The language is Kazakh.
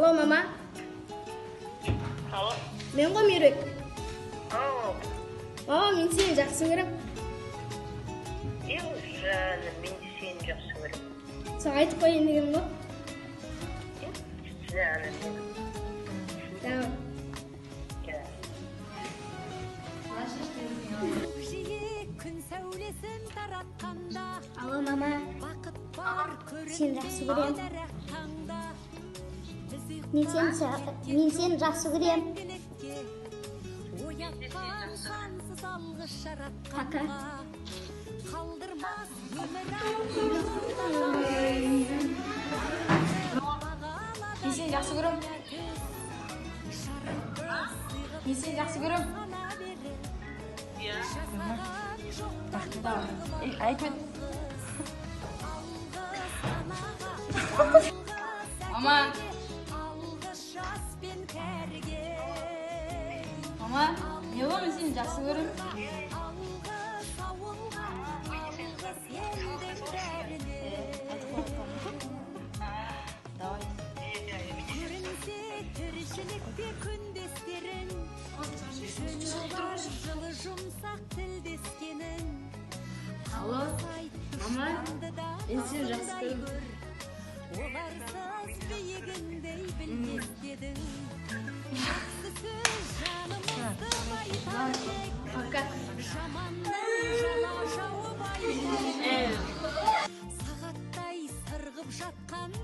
Алло, мама. Алло. Мен ғой, Меруерт. Ау. Мама, мен сені жақсы көремін. Е, жаным, мен де сені жақсы көремін. Соны айтып қояйын дегенім ғой. Жаным менің. Давай. Ja. Жиек күн сәулесін таратқанда. Алло, мама. Бақыт бар. Сені жақсы көремін. Дәрақ таңда біз Мен сені жақсы көремін. тілекке оятқан сансыз алғыс Пока. жаратқанға қалдырмас өмір. Мен сені жақсы көремін. Мен сені жақсы көремін. Давай. Ей, айтып. Мама. Алғыс жас пен кәріге. Мама, не ғой, мен сені жақсы көремін. Алғыс ауылға, алғыс елдің бәріне. Давай. Көрінсе тіршілікте күндестерің, жөні бар жылы жұмсақ тілдескенің. Алло, мама, мен сені жақсы көремін. Оларсыз биігіндей білмес едің. Жақсы сөз жанымызды байытар тек. Пока. Жаманның жала жауып айтар. Сағаттай сырғып жатқан